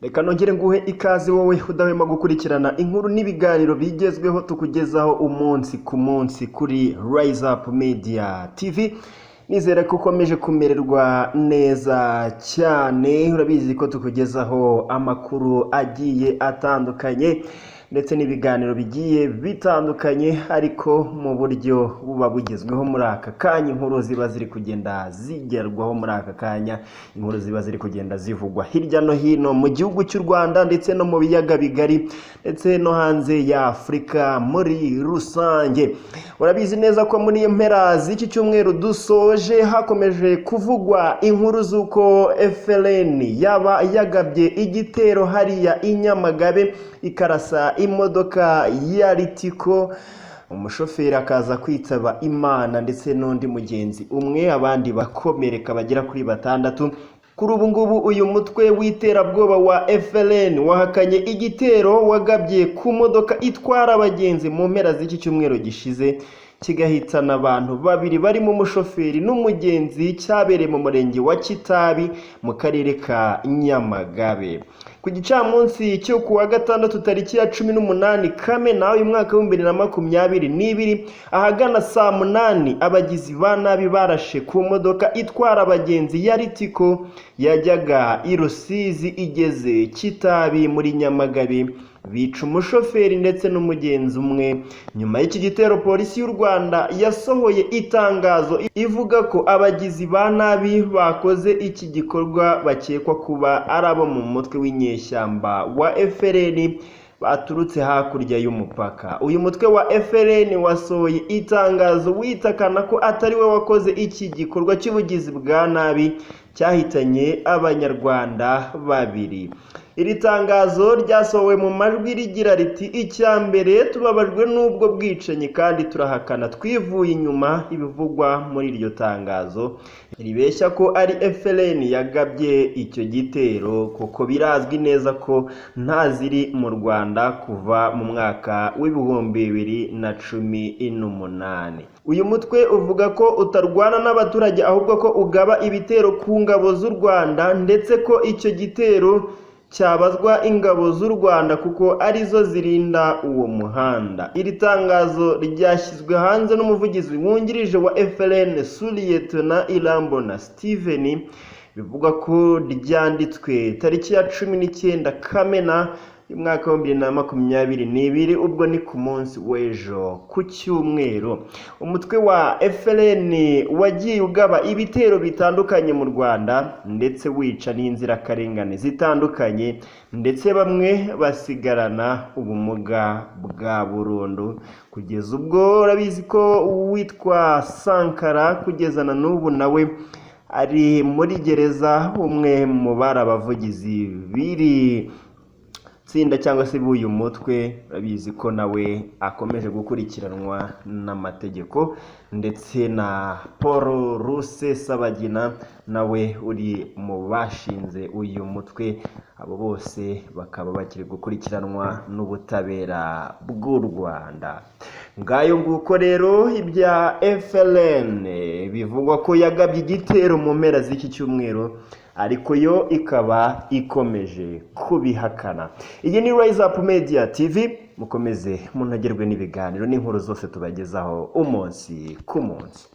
Reka nongere nguhe ikaze wowe udahwema gukurikirana inkuru n'ibiganiro bigezweho tukugezaho umunsi ku munsi kuri Rise Up Media TV. Nizere ko ukomeje kumererwa neza cyane. Urabizi ko tukugezaho amakuru agiye atandukanye ndetse n'ibiganiro bigiye bitandukanye, ariko mu buryo buba bugezweho muri aka kanya. Inkuru ziba ziri kugenda zigerwaho muri aka kanya, inkuru ziba ziri kugenda zivugwa hirya no hino mu gihugu cy'u Rwanda ndetse no mu biyaga bigari ndetse no hanze ya Afurika muri rusange. Urabizi neza ko muri mpera z'iki cyumweru dusoje hakomeje kuvugwa inkuru z'uko FLN yaba yagabye igitero hariya i Nyamagabe, ikarasa imodoka ya Ritco, umushoferi akaza kwitaba Imana ndetse n'undi mugenzi umwe, abandi bakomereka bagera kuri batandatu. Kuri ubu ngubu uyu mutwe w'iterabwoba wa FLN wahakanye igitero wagabye ku modoka itwara abagenzi mu mpera z'iki cyumweru gishize, kigahitana abantu babiri barimo umushoferi n'umugenzi, cyabereye mu murenge wa Kitabi mu karere ka Nyamagabe. Ku gicamunsi cyo ku wa gatandatu tariki ya 18 Kamena uyu mwaka wa 2022, ahagana saa 8, abagizi ba nabi barashe ku modoka itwara abagenzi ya Ritco yajyaga i Rusizi, igeze Kitabi muri Nyamagabe, bica umushoferi ndetse n'umugenzi umwe. Nyuma y'iki gitero, Polisi y'u Rwanda yasohoye itangazo ivuga ko abagizi ba nabi bakoze iki gikorwa bakekwa kuba ari abo mu mutwe w'inyeshyamba wa FLN baturutse hakurya y'umupaka. Uyu mutwe wa FLN wasohoye itangazo witakana ko atari we wakoze iki gikorwa cy'ubugizi bwa nabi cyahitanye Abanyarwanda babiri. Iri tangazo ryasohowe mu majwi rigira riti: "Icya mbere, tubabajwe n'ubwo bwicanyi kandi turahakana twivuye inyuma ibivugwa muri iryo tangazo ribeshya ko ari FLN yagabye icyo gitero, kuko birazwi neza ko nta ziri mu Rwanda kuva mu mwaka wa 2018." Uyu mutwe uvuga ko utarwana n'abaturage, ahubwo ko ugaba ibitero ku ngabo z'u Rwanda, ndetse ko icyo gitero cyabazwa ingabo z'u Rwanda kuko arizo zirinda uwo muhanda. Iri tangazo ryashyizwe hanze n'umuvugizi wungirije wa FLN, Sous-Lieutenant Irambona Steven, bivugwa ko ryanditswe tariki ya 19 Kamena umwaka wa 2022, ubwo ni ku munsi w'ejo ku cyumweru. Umutwe wa FLN wagiye ugaba ibitero bitandukanye mu Rwanda ndetse wica n'inzirakarengane zitandukanye, ndetse bamwe basigarana ubumuga bwa burundu, kugeza ubwo urabizi ko uwitwa Sankara kugeza na n'ubu nawe ari muri gereza, umwe mu bari abavugizi b'iri tsinda cyangwa se b'uyu mutwe. Urabizi ko nawe akomeje gukurikiranwa n'amategeko, ndetse na Paul Rusesabagina nawe uri mu bashinze uyu mutwe. Abo bose bakaba bakiri gukurikiranwa n'ubutabera bw'u Rwanda. Ngayo nguko rero ibya FLN bivugwa ko yagabye igitero mu mpera z'iki cyumweru, ariko yo ikaba ikomeje kubihakana. Iyi ni Rise Up Media TV, mukomeze munogerwe n'ibiganiro n'inkuru zose tubagezaho umunsi ku munsi.